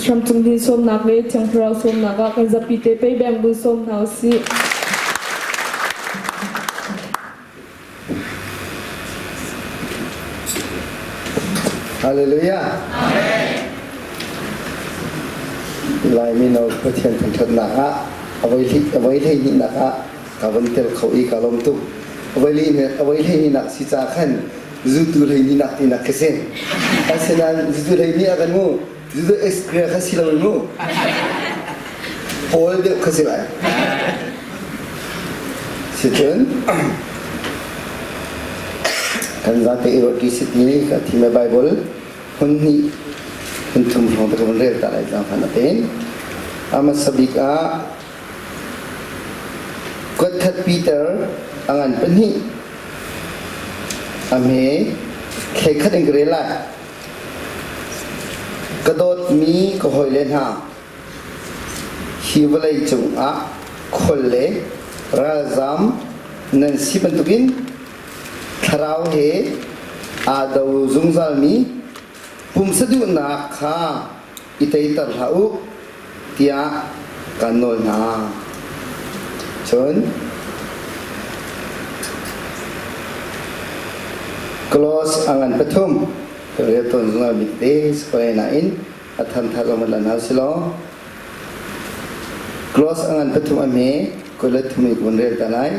Hram Cung Hnin sawmnak le Thiang Thlarau sawmnak ah kan zapi te pei beng bun sawm hna usih. Hallelujah. Lai mino Pathian thangṭhatnak ah a voi hleihnihnak ah ka von tel kho i ka lawm tuk. A voi hleihnihnak si ca khan zutu hleihnihnak tinak ka si. Asinain zutu hleihnih ah kan mu zutu extra kha si lo mu. Paul deuh kha si lai. Sicun kan zate i roti sit ni ka thim Bible hun hnih hun thum hrawng te ka vun rel ta lai zaangfah na tein. A hmasa bik ah Kuatkhat Peter a ngan pahnih a hme thlei khat in ka rel lai. Ka dawtmi ka hawile hna, hi vawlei cungah khual le ralzam nan si bantukin thlarau he aa do zungzalmi pumsa duhnak kha i teiter hlah u tiah kan nawl hna. Cun Close a ngan pathum rel tawn zungzal mi tete square nain a thanthar zong van lan hau si law Close a ngan pathum a hme kul le thum in kun rel ta lai.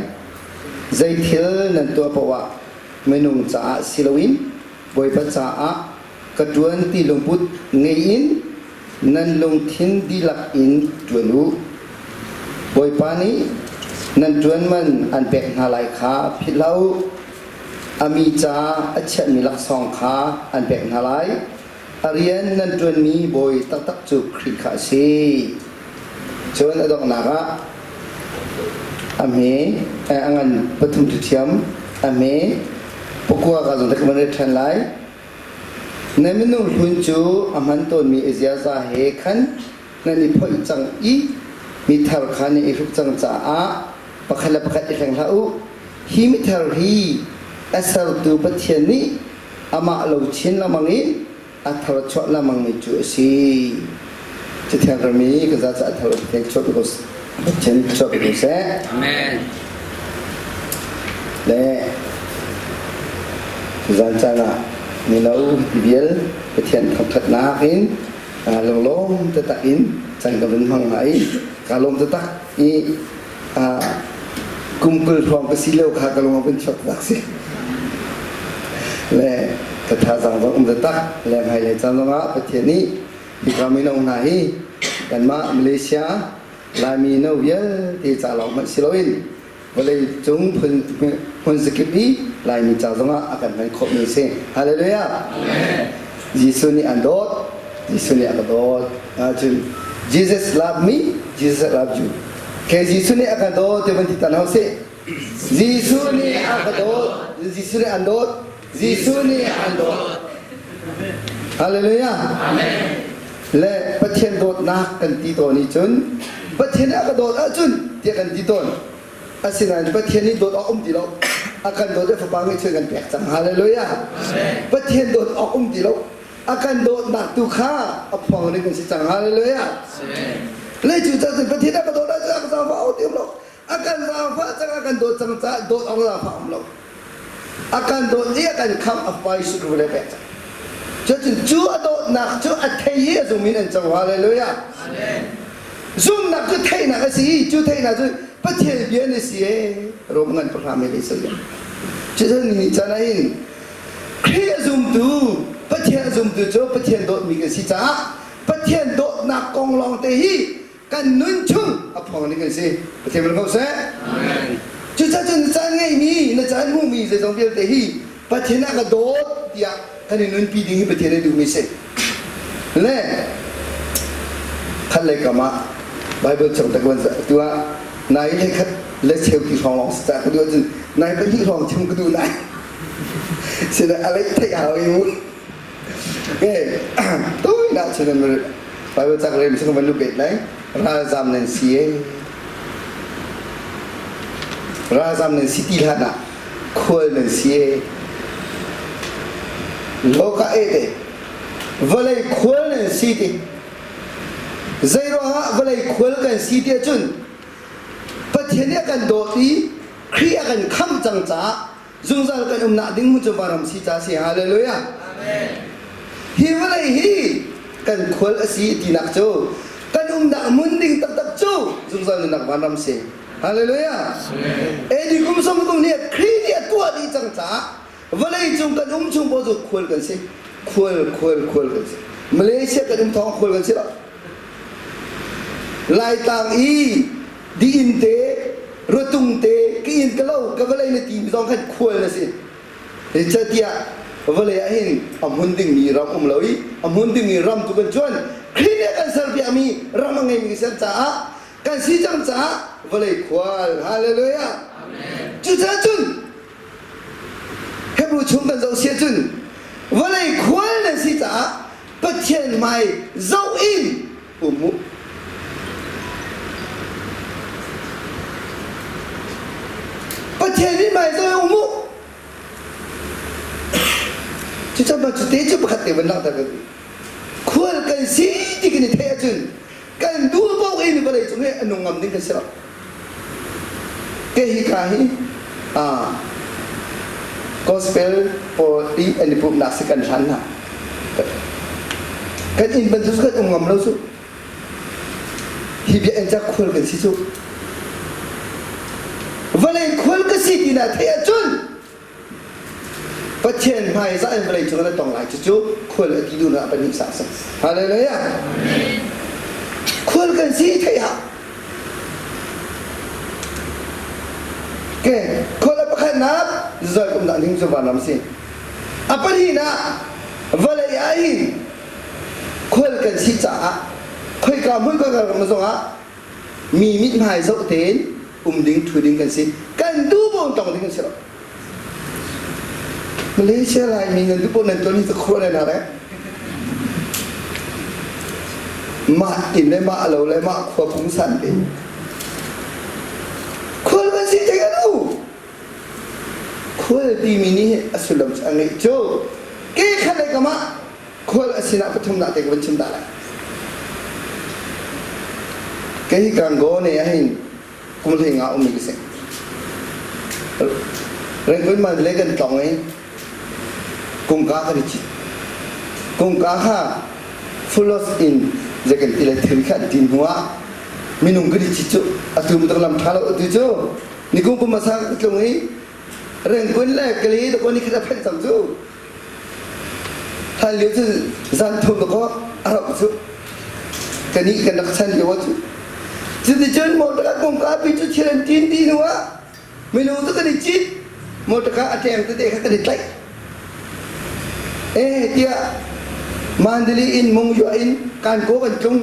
Zei thil nan tuah paoh ah minung caah si loin Bawipa caah ka ṭuan ti lungput ngei in nan lungthin dihlak in ṭuan u. Bawipa nih nan ṭuan man an pek hna lai kha philh hlah u. A mi ca a chiahmi laksawng kha an pek hna lai. A rian nan ṭuanmi bawi taktak cu Khrih kha a si. Cun a donghnak ah a hme a ngan pathum ṭhiam a hme pakua ka zong ka van ret ṭhan lai. Na minung hlun cu a hman tawnmi a ziaza he khan nan i phoih cang i mithar kha nan i hruk cang caah pakhat le pakhat i hleng hlah u. Hi mithar hi a sertu Pathian nih amah lo chin lengmang in a tharchuah lengmangmi cu a si. Cathiang rami ka za ca a thar Pathian chuah ko Pathian chuah ko seh. Amen. Le zan caan ah mino vial Pathian thangṭhatnak in lunglawm taktak in caan ka vun hmang hna i kaa lawm taktak i kum 20 hrawng ka si lio kha ka lung a vun chuak tak si. Le ka thazaang zong um taktak le hmailei caan zongah Pathian nih hika mino hna hi kanmah Malaysia Laimi no vialte ca lawng hmanh si loin vawlei cung hmun zakip i Laimi ca zongah a kan hman khawhmi a si. Hallelujah! Jesuh nih an dawt, Jesuh nih a ka dawt. Ahcun Jesus love me, Jesus love you. Ke Jesuh nih a kan dawt ti van ti tan hau sih. Jesuh nih a ka dawt, Jesuh nih an dawt, Jesuh nih an dawt. Hallelujah. Amen. Le Pathian dawtnak kan ti tawn i cun Pathian a ka dawt ahcun tiah kan ti tawn. Asinain Pathian nih dawt awk um ti lo. A kan dawt i fapa ngeihchuah kan pek cang. Hallelujah. Pathian dawt awk um ti lo. A kan dawtnak tu kha a phuang ding kan si cang. Hallelujah. Le cu cun Pathian a ka dawt ahcun a ka zaangfah awk ti um lo. A kan zaangfah cang a kan dawt cang caah dawt awk zaangfah um lo. A kan dawt i a kan khamh a fapa Jesuh Khrih le pek cang. Cucun cu a dawtnak cu a thei i a zum in an co. Hallelujah. Zumnak cu theihnak a si i cu theihnak cu Pathian bia na si ee. Rom ngan pahra me le sal. Cucun ni chan ah hin Khrih a zumtu Pathian a zumtu cu Pathian dawtmi kan si caah Pathian dawtnak kong lawng te hi kan nun chung a phuang ding kan si. Pathian min ko seh. Cucaah cun na caan ngeihmi, na caan hmuhmi zeizong vialte hi Pathian a ka dawt tiah kan i nunpi ding hi Pathian a duhmi si. Le khat lei kam ah Bible chung tak van tu ah nai le khat le cheu ti hrawng lawng si ca ka duh ahcun nai pahnih hrawng chim ka duh nai. Sina a leih theih hau i mu. Okay, tuina cun Bible cak rem chung van lu bet lai ralzam nan si e. Ralzam nan si ti hlan ah khual nan si e. Loka e te vawlei khual nan si ti. Zeiruangah vawlei khual kan si tiah cun Pathian nih a kan dawt i Khrih a kan khamh cang caah zungzal kan umnak ding hmun cu vanram si ca si. Hallelujah. Hi vawlei hi kan khual a si tinak cu kan umnak hmun ding taktak cu zungzal nunnak vanram si. Hallelujah. AD kum som kum nih Khrih nih a tuah dih cang caah vawlei cung kan um chung paoh cu khual kan si. Khual, khual, khual kan si. Malaysia kan um thawng khual kan si lo. Laitlang i diin te, ratung te, ka inn ka lo, ka vawlei na ti mi zong khan khual na si. Zeicahtiah vawlei ah hin a hmun dingmi ram um lo i a hmun dingmi ram tu kan cuan. Khrih nih a kan serpiakmi ram a ngeimi kan si caah kan si cang caah vawlei khual. Hallelujah. Cucaah cun Hebrew chung kan zoh si ahcun vawlei khual nan si caah Pathian hmai zoh in um u. Pathian nih hmai zoh in um u. Cucaah cu te cu pakhat te van langhter ka duh. Khual kan si ti kan i theih ahcun kan duh paoh in vawlei cung hi a nung ngam ding kan si lo. Ke hi ka hi gospel pawl i an i pumhnak si kan hlan hna. Kan inn bantuk kan um ngam lo cu. Hi bia en cak khual kan si cu. Vawlei khual ka si ti na theih ahcun Pathian hmaizah in vawlei cung na tong lai cucu khual a ti duhnak a pahnih sak si. Hallelujah. Khual kan si theih ha. Ke khual a pakhatnak zoi umnak ding cu vanram si. A pahnihnak vawlei ah hin khual kan si caah khoika hmun khoika ram zongah mi mithmai zoh tein um ding thu ding kan si. Kan duh bo tong ding kan si lo. Malaysia Laimi nan duh paoh nan tuan hi cu khuaruah nan har eh. Mah inn le mah lo le mah khua pungsan te. Khual kan si thei kan u. Khual timi nih a sullam cu a ngeih cu ke khat le kamah khual a sinah pathumnak te ka van chim ta lai. Kei Gango ne ahhin kum hlei nga ummi ka si. Rengkun Mandalay kan tlong i kungka kan i cit. Kungka kha fulos in zei kan ti le thil kha an tin hnu ah minung kan i cit cu atu bantuk lam ṭha lo atu cu nikum kum hmasa ka tlung i Rengkun le Kali dakaw ni khat a phanh cang cu. Hlan lio cu zan thum dakaw a rauh cu. Kanih kan rak chan lio cu. Cuticun motor kungka pi cu thil an tin dih hnu ah minung cu kan i cit. Motor a ṭeng tete kha kan i tlaih. Eh tiah Mandali in Mungyua in Kankaw kan tlung.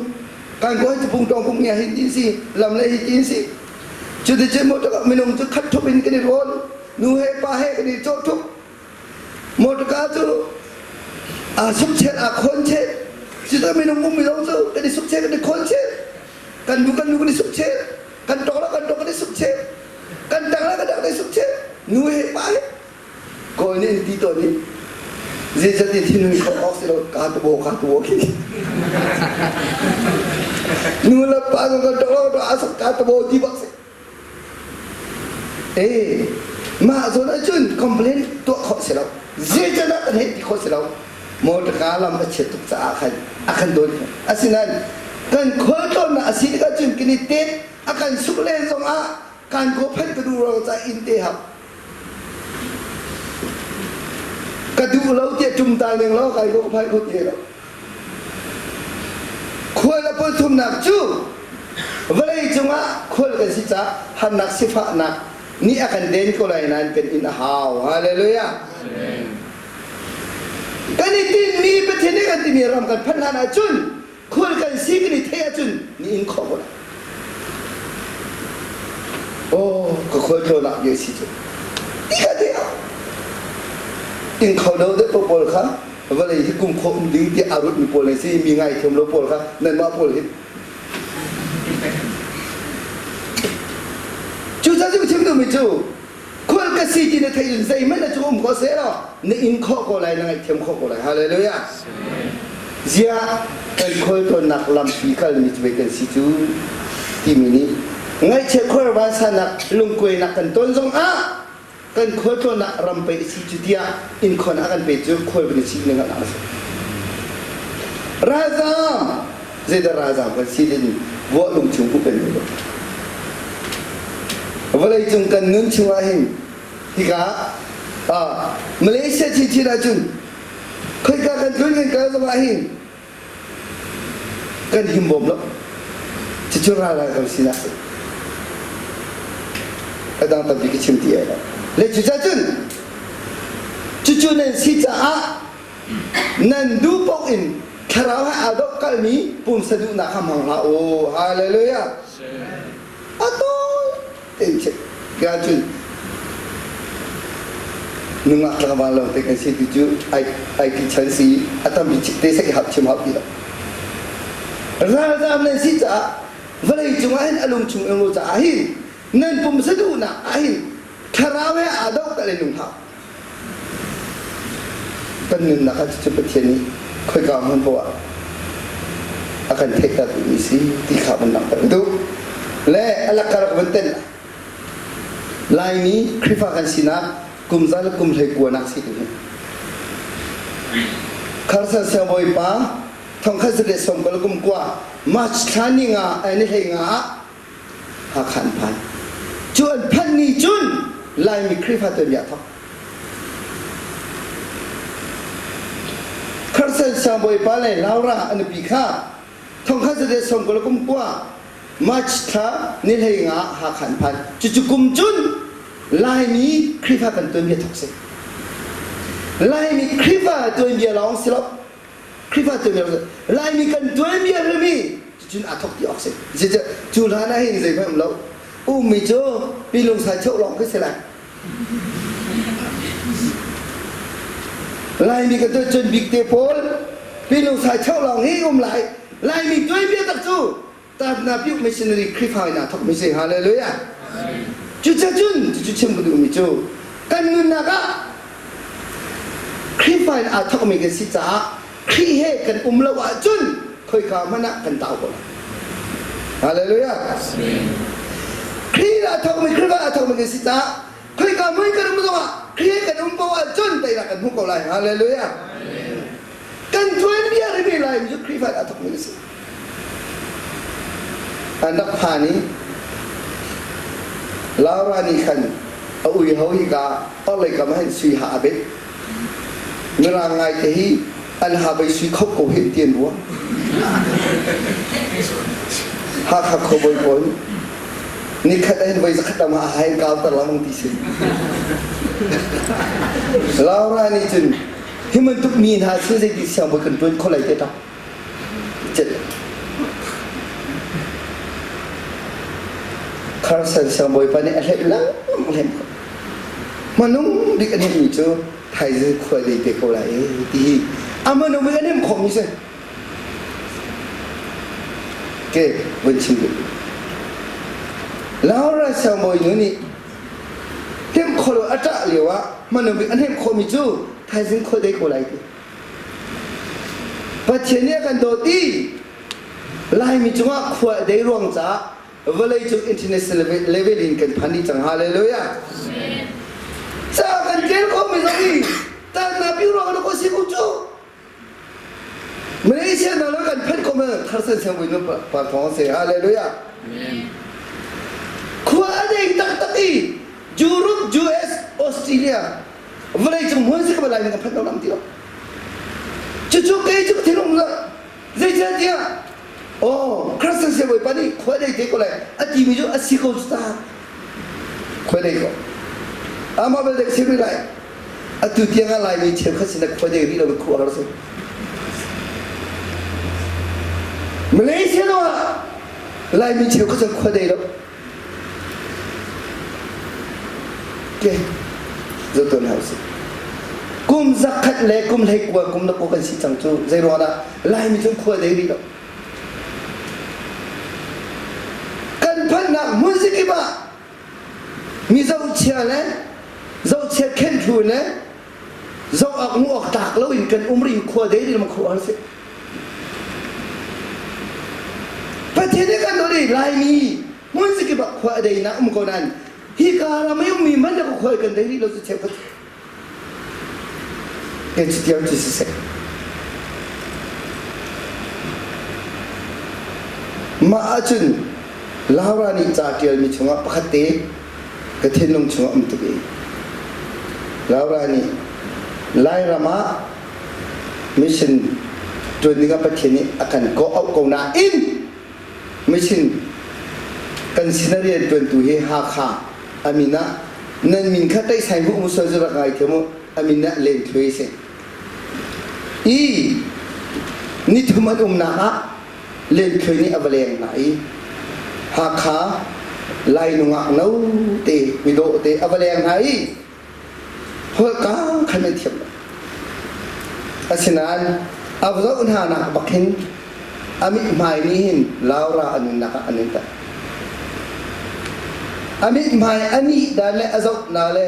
Kankaw hi cu pungtawng pung ngia hi tin si, lam le hi tin si. Cuticun motor minung cu khat thup in kan i rawn. Nu he pa he kan i cawh thup. Motorka cu aa sukchet aa khawn chet. Cuticun minung ummi zong cu kan i sukchet kan i khawn chet. Kan nu kan nu kan i sukchet. Kan tawk le kan tawk kan i sukchet. Kan tang le kan tang kan i sukchet. Nu he pa he Kawl nih an ti tawn i zeicahtiah thinhun khawh awk si lo ka tubo ka tubo khi nu le pa zong kan ṭok ṭok a sak ka tubo ti bak si eh mah zawn ahcun complain tuah khawh si lo zeicahdah kan hei ti khawh si lo motorka lam a chiat tuk caah khan a kan dawn asinain kan khualtlawnnak a si tikah cun kan i tet a kan suk len zongah kan ko phanh ka duh ruang ca inn te hap Ka duh lo tiah ṭum ta ning law kai ko phai kho ti lo. Khual a pathumnak cu vawlei cungah khual kan si caah harnak sifahnak nih a kan den ko lai nain kan in a hau. Hallelujah. Kan i tinhmi Pathian nih kan timi ram kan phanh hlan ahcun khual kan si kan i theih ahcun ni in khawh ko lai. Oh, ka khual tlawn ah bia si cu. Ti kha te ah. In kho lo deuh pawl kha vawlei hi kum khawh um ding tiah aa ruatmi pawl nan si mi ngaithiam lo pawl kha nanmah pawl hi. Cucaah cu chim duhmi cu khual ka si ti na theih in zeihmanh na cung um ko seh law na in khawh ko lai na ngaihthiam khawh ko lai. Hallelujah. Ziah. Kan khualtlawnnak lampi kalmi cu kan si cu timi nih ngaihchiat khuar vansannak lungkuainak kan ton zongah kan khualtlawnnak ram pei a si cu tiah innkhon a kan pe cu khual kan si ning a si. Ralzam zeidah ralzam kan si din vuah lung chung pu kan lo. Vawlei cung kan nun chungah hin hika Malaysia chinchin ahcun khoika kan tlun kan kal zongah hin kan himbawm lo. Cucu ral kan sinak si. A dang tampi ka chim ti ai lo. Le cucacun cucu nan si caah nan duh paoh in thlarau he aa doh kalmi pumsa duhnak kha hmang hlah u. Hallelujah. A tawi tein chim. Ka cun nungak tlangval lo te kan si ti cu ai ai ti chan si a tampi te sek hau chim hau ti lo. Ralzam nan si caah vawlei cungah hin a lung chung in ru caah hin nan pumsa duhnak ah hin thlarau he aa doh ka le nung hau. Kan nunnak ah cucu Pathian nih khoika hmun poah a kan theihter duhmi si ti kha van langhter ka duh. Le a lakar ka van tenh Laimi Khrihfa kan sinak kum za le kum hlei kuanak si tu hi. Kharsan siangbawi pa thongkhat zalet sawm kul kum kua March thla ni nga ni hlei nga ah Hakha an phan. Cu an phanh ni cun Laimi Khrihfa tuanbia thok. Kharsan siangbawi pa le Laura a nupi kha thongkhat zalet sawm kul kum kua March thla ni hlei nga Hakha an phan. Cucu kum cun Laimi Khrihfa kan tuanbia thok si. Laimi Khrihfa tuanbia lawng si lo. Khrihfa tuanbia lawng si. Laimi kan tuanbia rimi cucun aa thok ti awk si. Cu hlan ah hin zeihmanh um lo. Ummi cu pilung sai cheuh lawng khi si lai. Laimi kan tuan cun bik te pawl pilung sai cheuh lawng hi um lai. Laimi tuanbia tak cu Tatna Pyuk Missionary Khrihfa in aa thokmi si. Hallelujah. Cucacun cucu chim ka duhmi cu kan nunnak ah Khrihfa in aa thokmi kan si caah Khrih he kan um lo ahcun khoika hmanh ah kan tau ko lai. Hallelujah. Khrih in aa thokmi Khrihfa aa thokmi kan si caah khoika hmun kan um zongah Khrih he kan um paoh ahcun teinak kan hmu ko lai. Hallelujah. Kan tuanbia rimi lai cu Khrihfa in aa thokmi kan si. An rak phan i Laura nih khan a uiho hika orhlei kam ah hin sui ha a bet. Mirang ngaite hi an ha bei sui kho ko hin ti an ruah. Hakha khuabawi pawl nikhat ah hin voi zakhat lam ha hin kau tar lamang ti si. Laura nih cun hi bantuk mi hna sin zeiti siangbawi kan ṭuan kho lai te ṭap. Carson siangbawipa nih a hleih lengmang hlenh khawh. Hmanung bik a hnemhmi cu thaizing khua dei te ko lai ti hi a hmanung bik a hnemh khawhmi si. Ke vun chim duh. Laura siangbawi nu nih hnemh khawh lo a ṭah lio ah hmanung bik a hnemh khawhmi cu thaizing khua dei ko lai ti. Pathian nih a kan dawt i Laimi cungah khua a dei ruang caah vawleicung international level in kan phan dih cang. Hallelujah. Ca kan tel khawhmi zong hi tanna pi ruang na ko si ko cu. Malaysia na lo kan phanh ko ma tharsan siang vui nu pa thawng se. Hallelujah. Khua a dei taktak i Europe, US, Australia vawleicung hmun si ka lai ka phanh lo lam ti lo cucu kei cu ka thinlung la zeicahtiah oh Christian siang bawipa nih khua dei te ko lai a timi cu a si ko cu ta khua dei ko amah bel dek si rih lai atu tiang ah laimi cheukhat sin khua dei rih lo khua har si Malaysia no ah laimi cheukhat cu khua dei lo Zotuan hau si. Kum zakhat le kum hlei kua kum na kan si cang cu zei ruang dah Laimi cu khua dei rih lo. Kan phanhnak hmun zikip ah mi zohchia le zohchia khenhlu le zoh awk hmuh awk tlak loin kan um rih khua dei rih ma khua har si. Pathian nih kan dawt i Laimi hmun zakip ah khua a deinak um ko nain hi ka ram i ummi hmanh ka khua kan dei rih lo cu cheukhat ke chitiang cu siseh. Mah ahcun Laura nih ca ṭialmi chungah pakhat te ka thinlung chungah um tuk i Laura nih Lairam ah mission ṭuan dingah Pathian nih a kan kawh auh ko nain mission kan sin a rian ṭuantu hi Hakha a min ah nan min kha taihsai hmuh mu sual cu rak ngai thiam u a min ah Len Thluai si i nithum an umnak ah Len Thluai nih a va leng hna i Hakha Lai nungak no te midawh te a va leng hna i holhka khan an thiam lo. Asinain a va zoh hna nak bak hin a mithmai nih hin Laura a nunnak ah a nunter. A mithmai a nih dan le a zohnak le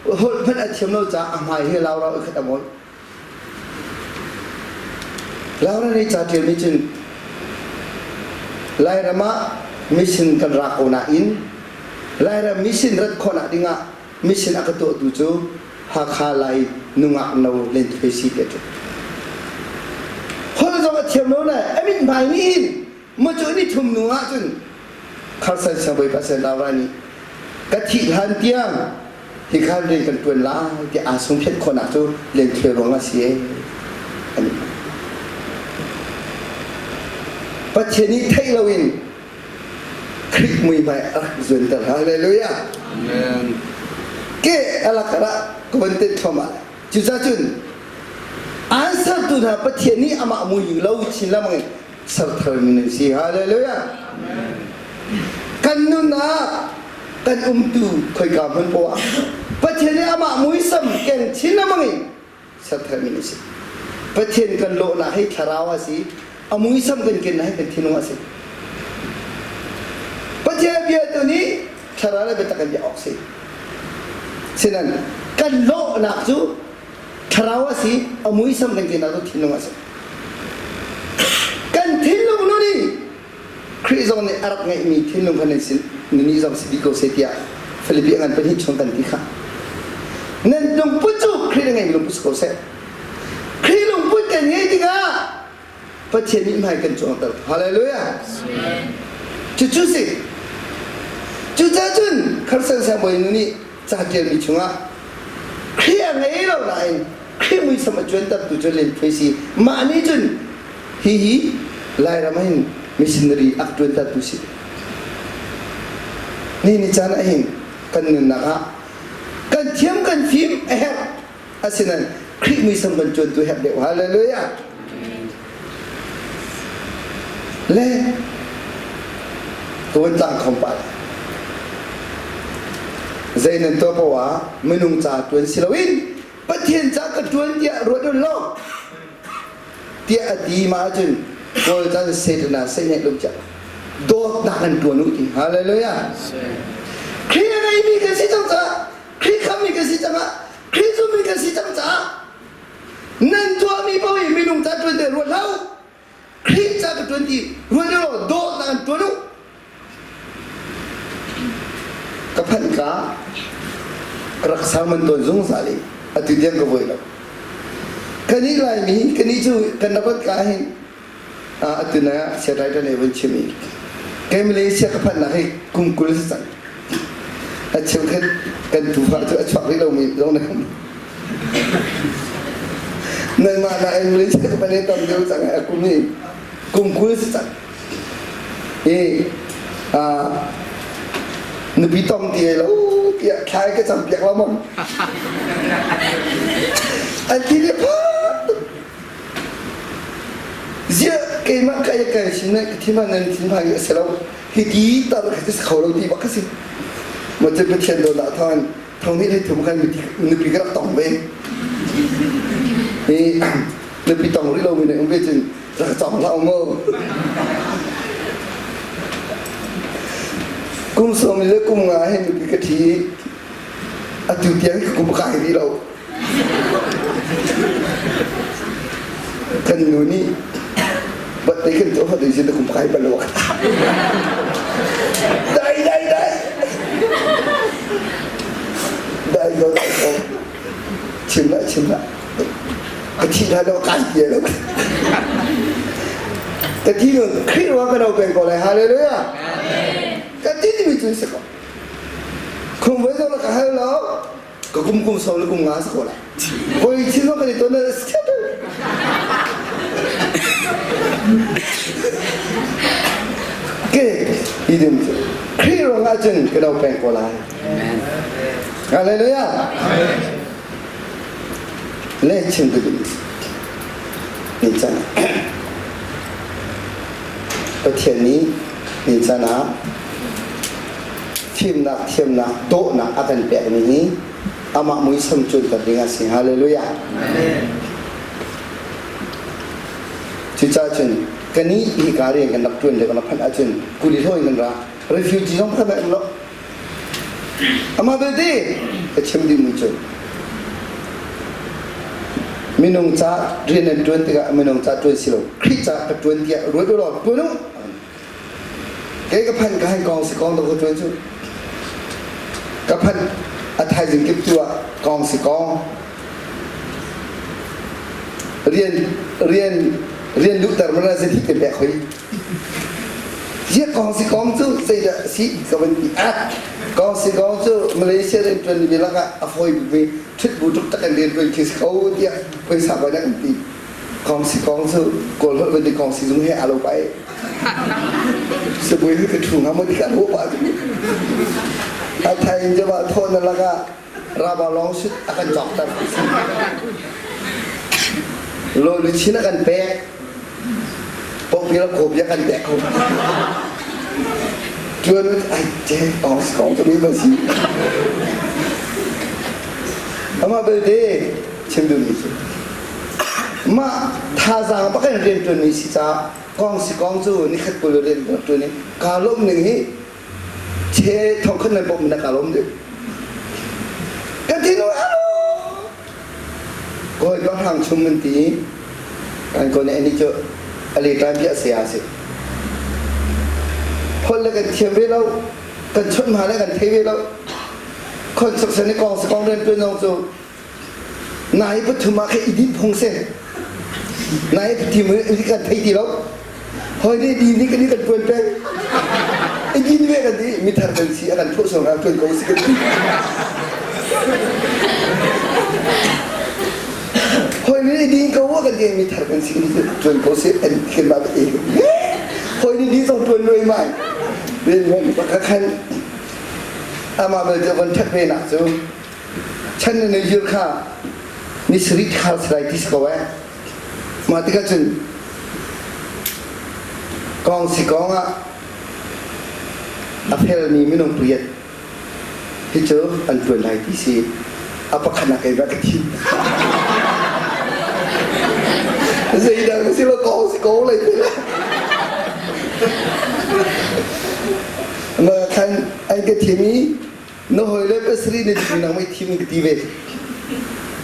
holh hmanh a thiam lo caah a hmai hi Laura oi khat a mawi. Laura nih ca ṭialmi cun Lairam ah mission kan ra ko nain Lairam mission rat khawhnak dingah mission a ka tuahtu cu Hakha Lai nungak no Len Thwe si ti a ṭial. Holh zong a thiam lo le a mithmai nih hin macu ni thum nu ah cun Kharsan siangbawi Pastor Laura nih ka thih hlan tiang hi khan rian kan ṭuan lai tiah aa sungphiat khawhnak cu lenthuai ruang ah si ee. An Pathian nih theih loin Khrih muihmai a rak zuanter. Hallelujah. Amen. Ke alak ah ka van tenh thluahmah lai. Cucaah cun an sertu hna Pathian nih amah mui lo chin lengmang in sertharmi nan si. Hallelujah. Kan nun ah kan umtu khoika hmun poah Pathian nih amah muisam keng chin lengmang in sertharmi nan si. Pathian kan lawhnak hi thlarau a si, a muisam kan kennak hi kan thinlung a si. Pathian bia tu nih thlarau le biatak kan bia awk si. Sinan kan lawhnak cu thlarau a si, a muisam kan kennak cu thinlung a si. Kan thinlung nun in Khrih zong nih a rak ngeihmi thinlung kha nan sin nini zong si dih ko seh tiah Filipi ngan pahnih chung kan ti kha. Nan lungput cu Khrih na ngeihmi lungput si ko seh. Khrih lungput kan ngei tikah Pathian nih hmai kan cuangter. Hallelujah. Cucu si. Cucaah cun Kharsan siangbawi nu nih ca ṭialmi chungah Khrih a ngei lo nain Khrih muisam a cuantertu cu Len Phui si. Mah nih cun hihi Lairam ah hin missionary a ṭuantertu si. Ni ni caan ah hin kan nunnak ah kan thiam kan fim a herh. Asinain Khrih muisam kan cuantu herh deuh. Hallelujah. Le tuan tlang khom pa zei nan tuah poah ah minung ca tuan si loin Pathian ca ka tuan tiah ruat un law tiah a ti ma ahcun Kawl can Satan ah seh lum chia dawtnak an tuan u ti hallelujah Khrih a ngeimi kan si cang caah Khrih khammi kan si cang ah Khrih zummi kan si cang caah nan tuahmi paoh hi minung ca ṭuan te ruat hlah u Khrih ca ka ṭuan ti ruat law dawtnak an ṭuan u ka phanh ka rak sermon tawn zungzal i atu tiang ka voi lo kanih Laimi kanih cu kan rak rat ka hin atu na sia writer nih vun chim i kei Malaysia ka phanhnak hi kum 20 si cang a cheukhat kan tufa cu a chuak rih lomi zong na nanmah na in Malaysia ka phan tam deuh cang a kum hi kum 20 si cang i nupi tong ti lo tiah thlai ka cam piak lo mong an ti le Ziah keimah ka kai sin ka thim nan thinphang hi a si lo. Hiti tar kha si kho lo ti bak ka si. Ma cu Pathian dawtnak thawng thong nih hlei thum khan nupi ka rak tong ve. Hi nupi tong rih lomi nih um ve cun rak cong hlah mu. Kum sawm le kum nga he nupi ka ṭhi atu tiang ka kum kai rih lo. Kan nu nih Birthday kan tuah hot sin kum kai bal lo. Dai dai dai. Dai ko dai ko. Chim la chim la. Ka thi hna lo kai ti lo. Ka thi lo Khrih ruang ka no peng ko lai. Hallelujah. Ka ti ti mi cu si ko. Khung voi zong ka hal lo. Ka kum kum sau le kum nga si ko lai. Voi chin zong kan i ton na Ke hi dim cu Khrih ruang ah cun ka no peng ko lai. Hallelujah. Le chim ka duh ni can Pathian nih ni can ah fimnak thiamnak dawhnak a kan pekmi hi amah muisam cuanter ding a si. Hallelujah. Cucaah cun kanih hi ka rian kan rak ṭuan le kan rak phanh ahcun kuli hlaw in kan ra. Refugee zong kan um lo. Amah belte ka chim dingmi cu minung ca rian an ṭuan tikah minung ca ṭuan si lo Khrih ca ka ṭuan tiah ruat u law ṭuan u. Kei ka phanh ka han kong si kong to ka ṭuan cu. Ka phanh a thaizing kip tu ah kong si kong. Rian rian rian luhter mana se thi kan pek hoi. Zia kong si kong cu zeidah si ka van ti ah kong si kong cu Malaysia rian ṭuan mi lakah a fawi bikmi ṭhut bu tuk tak in rian ṭuan khi si ko tiah phaisa ko an ti. Kong si kong cu Kawl holh van ti kong si zung he aa lo pai. Sibawi hi ka ṭhu hnga maw ti ka ruah pah cu. A thai in jaba thaw na lakah raba lawng sut a kan cawkter. Lo luchin a kan pek. Pawpi la kawpi a kan pek ko. Tuan ai te kong si kong cu mi ba si. Amah belte chim duhmi cu mah thazaang bak in rian ṭuanmi si caah kong si kong cu nikhat kul rian kan ṭuan i kaa lawmh ning hi che thongkhat nan bawmh na kaa lawm deuh kan ti nu kawi pa hrang chung nan ti kan ko nih ani cu a le ṭan bia saya si holh le kan thiam ve lo kan chawnh hna le kan thei ve lo construction i kong si kong rian ṭuan zong cu Nai pathum ah khin i din phung si. Nai pathum i kan thei ti lo. Hoi nih di nih kan i kan tuan peng. I din ve kan ti mithar kan si a kan phuah song ah tuan ko si kan ti. Hoi nih i din ko kan ti mithar kan si tuan ko si an kan ba e. Hoi nih di zong tuan lui mai. Rin man khan amah belte von that ve nak cu Chan na nei zir kha ni sarih khar sarai ti si ko eh. Mah tikah cun kong si kong ah a felmi minung pariat hi cu an ṭuan lai ti si. A pakhat ah keimah ka thi. Zeidang si lo kong si ko lai ti. Ma khan an ka thim i na hawile pasarih na ti nang mei thim ka ti ve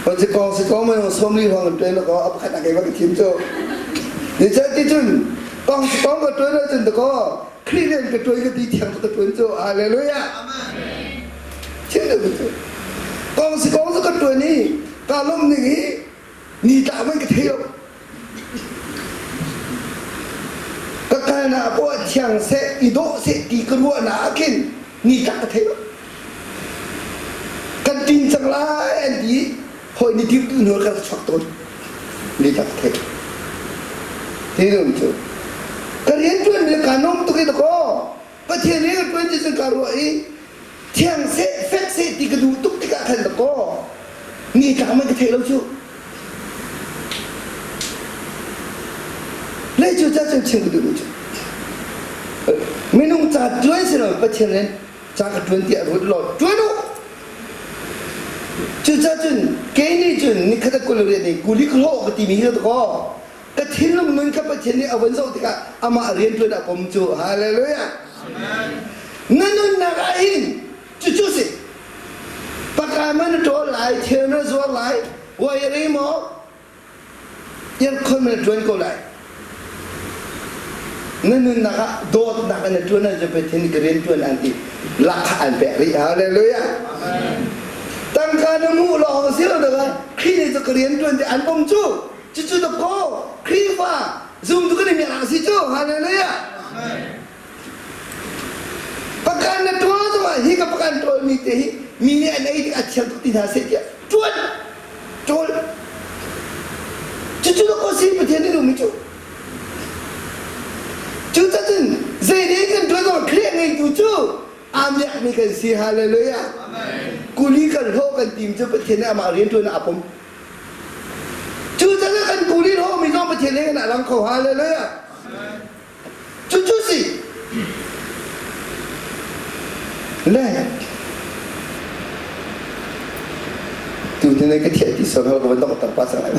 hon si kong si kong mei som li huang tuan ko a pakhat a keimah ka thim cu ni cha ti cun kong si kong ka tuan cun to ko Khrih rian ka tuan ka ti thiang ka tuan cu hallelujah thim deuh cu kong si kong cu ka tuan i ka lawm ning hi ni tla man ka thei lo Ka kalnak poah thiang seh, i dawh seh ti ka ruahnak ah khin nitlak ka thei lo. Kan tin cang lai an ti i hawi nih dirtu hnu ka rak chuak tawn. Nitlak ka thei. Hi nun cu ka rianṭuan mi kaa nuam tuk i dakaw Pathian rian ka ṭuan ti cun kaa ruah i thiang seh fek seh ti ka duh tuk tikah khan dakaw nitlak man ka thei lo cu. Lei cu ca cun chim ka duhmi cu minung ca ṭuan si lo Pathian rian ca ka ṭuan tiah ruat law ṭuan u. Cucaah cun kei nih cun nikhat a kul rian i kuli ka hlawh ka timi hi kaw ka thinlung nun kha Pathian nih a von zoh tikah amah rian ṭuan a pom cu hallelujah. Na nunnak ah hin Cucu si. Paka man na ṭawl lai, thil na zuar lai, wai maw, iangkhon na ṭuan ko lai. Na nunnak ah dawtnak in na ṭuan ahcun Pathian nih ka rian ṭuan an ti. Lakha an pek rih. Hallelujah. Tangka na hmuh lawng si lo daka Khrih nih cu ka rian ṭuan ti an pom cu. Cucu da kaw Khrihfa zumtu kan i miak si cu. Hallelujah. Pakan na ṭuan zongah hi ka pakan ṭuanmi te hi mi nih an ei tik a thiang tuk ti hna seh tiah ṭuan ṭawl. Cucu da kaw si Pathian nih duhmi cu. Cucacun zei dei kan ṭuan zong Khrih ngeitu cu aa miakmi kan si. Hallelujah. Kuli kan hlawh kan tim cu Pathian nih amah rian ṭuan ah a pom. Cucaah kan kuli hlawhmi zong Pathian nih kan lang kho. Hallelujah. Cucu si. Le tu te ka thiah ti son hal ka van dong tar pa sang lai.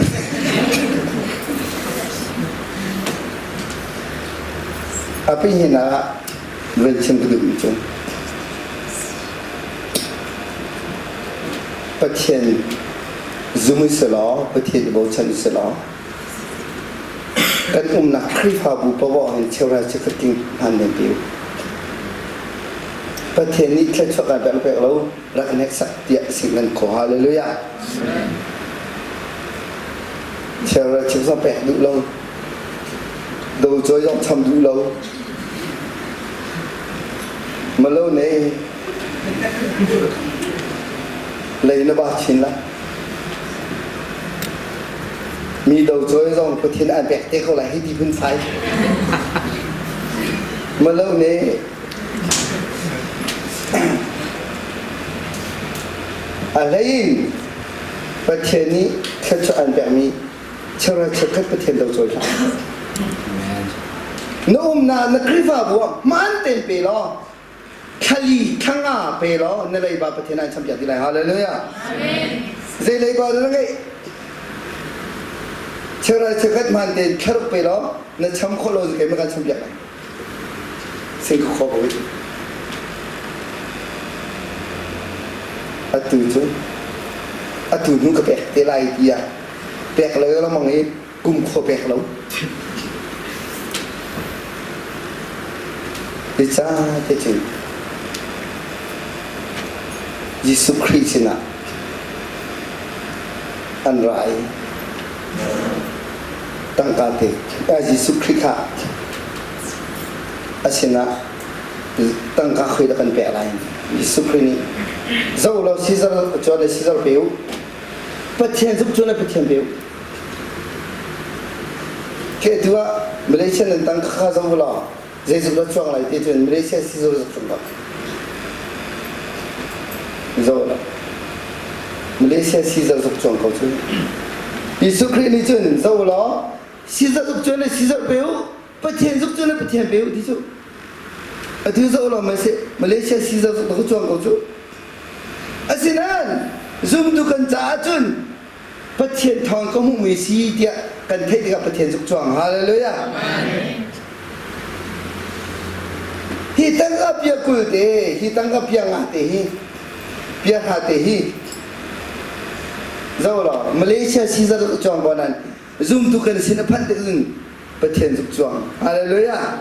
Api hin ah van chim ka duhmi cu Pathian zum i selaw Pathian i bochan i selaw Kan umnak Khrihfabu paoh hin cheuhra chikkhat ting hman men te u. Pathian nih thluachuah kan pek pek lo rak hneksak tiah sing kan kho. Hallelujah. Cheuhra chim zong pek duh lo. Do cawi zong cham duh lo. Malo ne lei na ba chin la. Mi do cawi zong Pathian an pek te ko lai hi ti phun fai. Malo ne a hlei in Pathian nih thluachuah an pekmi cheuhra cheukhat Pathian do cawi hlah. Na umnak na Khrihfabu ah hmaan tein pe law thlali thlanga pe law na leiba Pathian an champiak ti lai. Hallelujah. Zei leiba na ngeih? Cheuhra cheukhat hmaan tein thlaruk pe law na cham khawh lo keimah kan champiak lai. Sing ka kho ko Atu cu atu hnu ka pek te lai tiah pek lo lengmang i kum khua pek lo. Zeicah cun Jesuh Khrih sinah an ra i tangka te Jesuh Khrih kha a sinah tangka khoi dah kan pek lai. Jesuh Khrih nih zo law Caesar cuan le Caesar pe u Pathian zuk cu na Pathian pe u. Ke tu ah Malaysia nan tang kha zo law zeizuk la chuang lai ti cun Malaysia si zo zuk chung bak. Zo la. Malaysia si zo zuk chuang ko cu. Jesuh Khrih nih cun zo law Caesar zuk cuan le Caesar pe u Pathian zuk cu na Pathian pe u ti cu. Atu zoh lo Malaysia Caesar zuk ka cuang ko cu. Asinain zumtu kan caah cun Pathian thawng ka hmuhmi si tiah kan theih tikah Pathian zuk cuang. Hallelujah. Hi tangka pia 20 te, hi tangka pia 5 te hi, pia 1 te hi, zo law Malaysia Caesar zuk cuang ko nan zumtu kan sin a phanh tik cun Pathian zuk cuang. Hallelujah.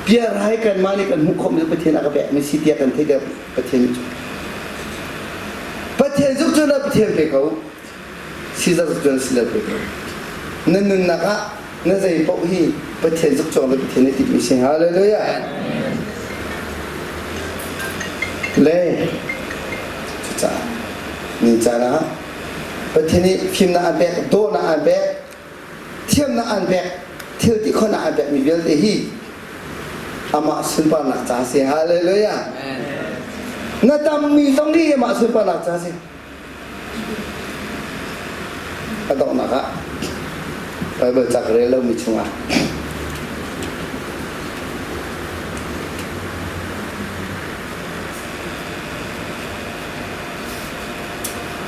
Bia rai kan mah nih kan hmuh khawhmi Pathian a ka pekmi si tiah kan theih tiah Pathian cu. Pathian zuk cu na Pathian pe ko. Caesar zuk cu na Caesar pe ko. Na nunnak ah na zei paoh hi Pathian zuk cuang le Pathian nih timhmi si. Hallelujah. Le cucaah ni caan ah Pathian nih fimnak an pek, dawhnak an pek, thiamnak an pek thil ti khawhnak an pekmi vialte hi amah sunparnak ca si hallelujah na tammi zong hi amah sunparnak ca si a donghnak ah Bible ca ka rel lomi chungah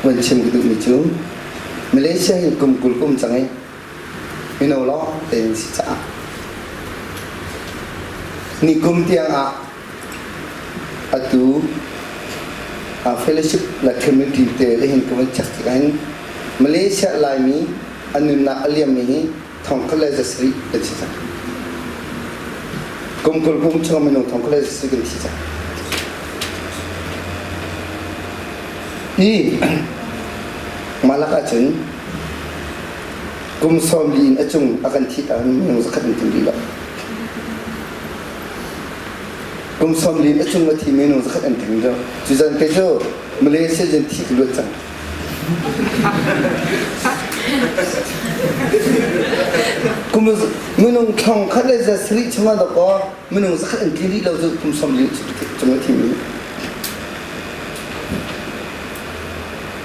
van chim ka duhmi cu Malaysia hi kum 20 kum cang i mino lawng tein si caah nikum tiang ah atu fellowship le community te le hin ka van check tik ahhin Malaysia Laimi an nunnak a liammi hi 1700 kan si cang. Kum 20 kum chung minung thong kule si kan thi cang. I malak ahcun kum 40 in a cung a kan thi ta minung zakhat in tim rih lo. Kum 40 in a cung a thi minung zakhat an tim lo. Cu zan te cu Malaysia zan thi ka luat cang. Kum minung thong khat le za sarih chungah dawkaw minung zakhat an tli rih lo cu kum 40 cung a thimi.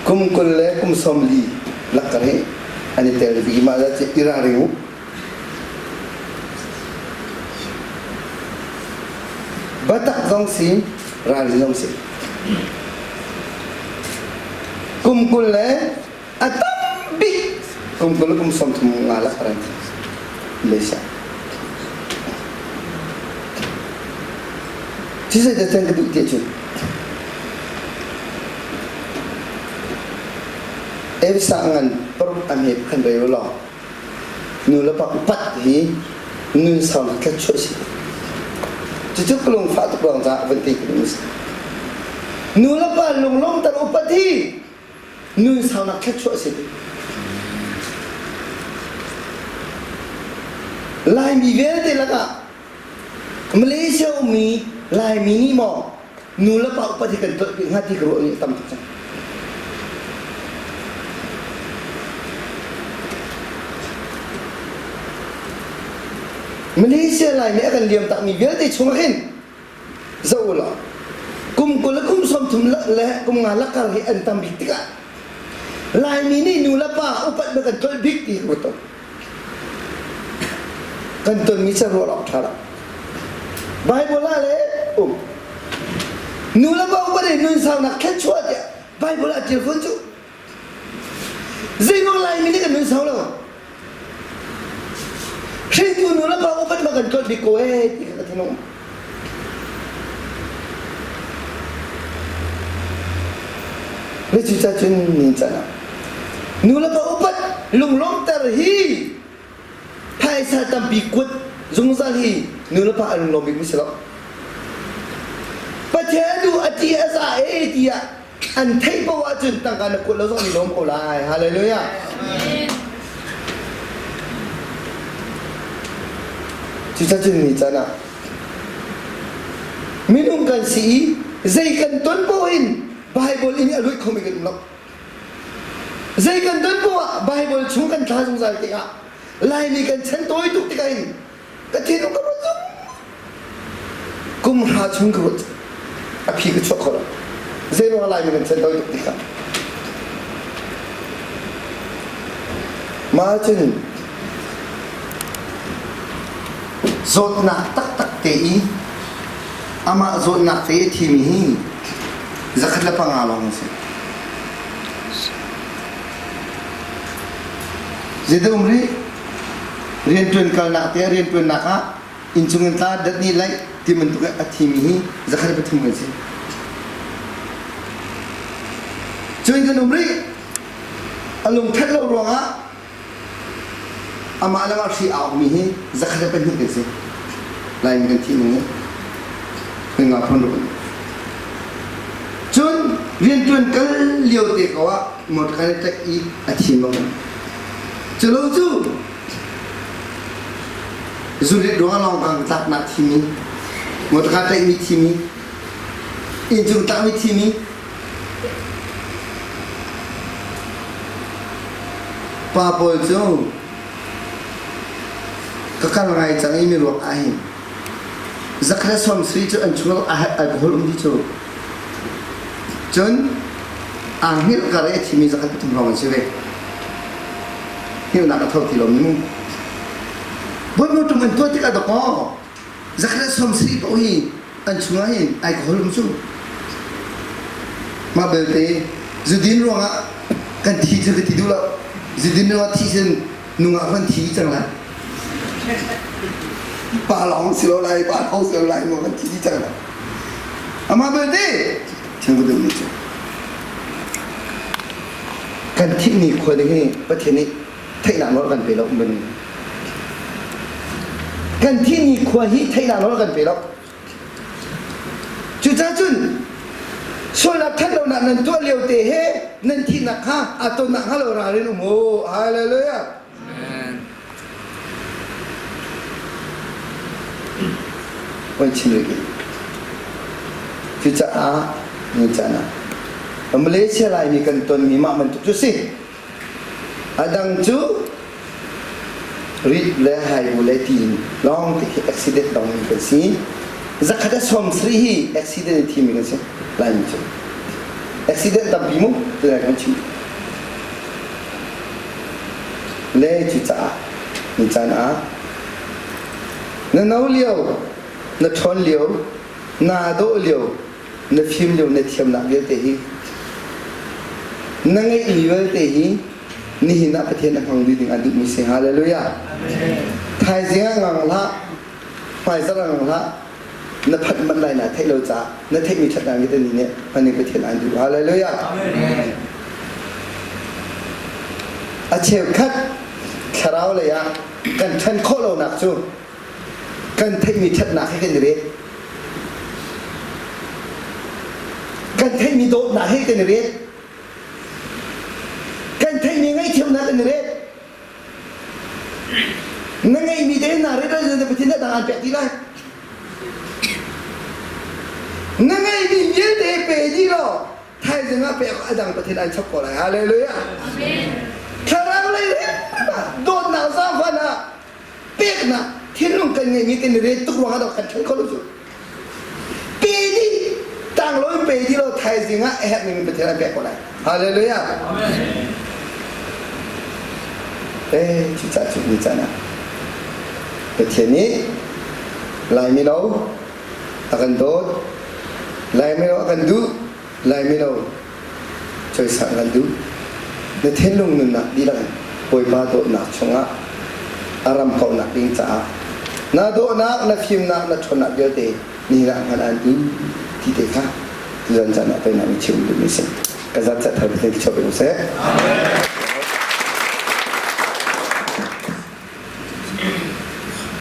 Kum 20 le kum 40 lakkar hi an i tel bik mah cu i ralring u. Batak zong si, ralrin zong si. Kum 20 le a tam bik kum 20 le kum 30 nga lak ran Malaysia. Ci zei dah ka duh ti cun Elsa ngan paruk a hme khan rei law nu le pa upat hi nun sau thluachuah si. Cucu ka lungfah tuk ruang caah van ti ka duh si. Nu le pa lunglawmter upat hi nun saunak thluachuah si. Laimi vialte lakah Malaysia ummi Laimi nih maw nu le pa upat hi kan tuah hnga ti ka ruah ni tam tuk cang. Malaysia Laimi a kan liam takmi vialte chung ah hin zoh u law kum 20 le kum 30 le kum nga lakar hi an tam bik tikah Laimi nih nu le pa upat na kan tlolh bik ti ka ruat Kan tonmi cu ruah awk ṭha lo. Bible ah le um. Nu le pa upat in nun saunak thluachuah tiah Bible ah ṭial fawn cu. Zeimang Laimi nih kan nun sau lo. Hringtu nu le pa upat ma kan tlolh bik ko ee ti kha ka thinung. Le cucacun ni can ah nu le pa upat lunglawmhter hi phaisa tampi kuat zungzal hi nu le pa an lunglawm bik mi si lo. Pathian duh a ti a za e tiah an theih paoh ahcun tangka na kuat lo zong an i lawm ko lai. Hallelujah. Cucacun ni can ah minung kan si i zei kan ton paoh in Bible in a luih khomi kan um lo. Zei kan ton paoh ah Bible chung kan thla zungzal tikah Laimi kan chan tawi tuk tikah hin ka thinlung ka ruat zung kum hra chung ka ruat a phi ka chuak kho lo. Zei ruang Laimi kan chan tawi tuk tikah mah cun zawtnak taktak te i amah zawtnak te i a thimi hi 105 lawng a si. Zeidah um rih? Rianṭuan kalnak te rianṭuannak ah innchung in tla dat nih laih ti bantuk a thimi hi 103 kan si. Cun kan um rih. A lungthat lo ruangah Amah le mah hri aa ukmi hi 102 kan si. Laimi kan thih ning hi nga phun ruk. Cun riantuan kal lio te ko ah motor kan i tlaih i a thi bang. Culo cu zurit ruang lawng kang tlaknak thimi, motor kaa tlaihmi thimi, inncung tlakmi thimi, Pa pawl cu ka kal ngai cang i miruak ahhin zakhat sawmsarih cu an chung alcohol um dih cu. Cun aa hngilh kar i a thimi zakhat pathum hrawng an si ve. Hngilhnak a tho ti lomi mu. Bawipa tum an tuah tikah dawkaw zakhat 70 paoh hi an chungah hin alcohol um cu. Mah belte zudin ruangah kan thi cu ka ti duh lo. Zudin ruangah thi cun nungak kan thi cang lai. Pa lawng si lo lai, pa lawng si lo lai maw kan thi cang lai. Amah belte thiang ka duh mi cu kan thih ni khua ding hi Pathian nih theihnak nawl kan pe lo um bani. Kan thi ni khua hi theihnak nawl kan pe lo. Cucaah cun sualnak ṭhatlonak nan tuah lio te he nan thihnak kha aa tonnak hnga lo ralrin um u. Hallelujah. Oi chim rih. Cucaah ni caan ah Malaysia Laimi kan tonmi mah bantuk cu si. A dang cu rit le haibu le tiin lawng te khi accident dongmi kan si. Zakhat a sawm sarih hi accident i thimi kan si. Laimi cu. Accident tampi mu ti kan chim. Le cucaah ni caan ah na no lio, na ṭhawn lio, naa dawh lio, na fim lio, na thiamnak vialte hi na ngeihmi vialte hi nihin ah Pathian a hmang dih ding an duhmi si. Hallelujah. Thaizing ah ngang hlah, hmaizarh ah ngang hlah, na phanh manh lai na theih lo caah na theihmi ṭhatnak vialte ni nih hman ding Pathian an duh. Hallelujah. A cheukhat thlarau lei ah kan ṭhan khawh lonak cu kan theihmi ṭhatnak he kan i ret. Kan theihmi dawtnak he kan i ret. Kan theihmi ngaihthiamnak kan i ret. Na ngeihmi te naa ret ahcun na Pathian nih dang aan pek ti lai. Na ngeihmi vialte pe dih law thaizing ah pek a dang Pathian an chap ko lai. Hallelujah. Thlarau lei dawtnak zaangfahnak ah peknak thinlung kan ngeihmi kan i ret tuk ruangah kan ṭhen kho lo cu. Pe dih tang lo in pe dih lo thaizing ah a herh ning in Pathian an pek ko lai. Hallelujah. Amen. Eh, cucaah cu ni caan ah Pathian nih Laimi lo a kan dawt, Laimi lo a kan duh, Laimi lo cawisang kan duh. Na thinlung nunnak dihlak in Bawipa dawtnak chungah a ram kauhnak ding caah na dawhnak, na fimnak, na ṭhawnnak vialte nihin ah hman aan duh ti te kha tuzan caan ah pei na mi chim duhmi si. Ka zat thar Pathian ki chop seh. Amen.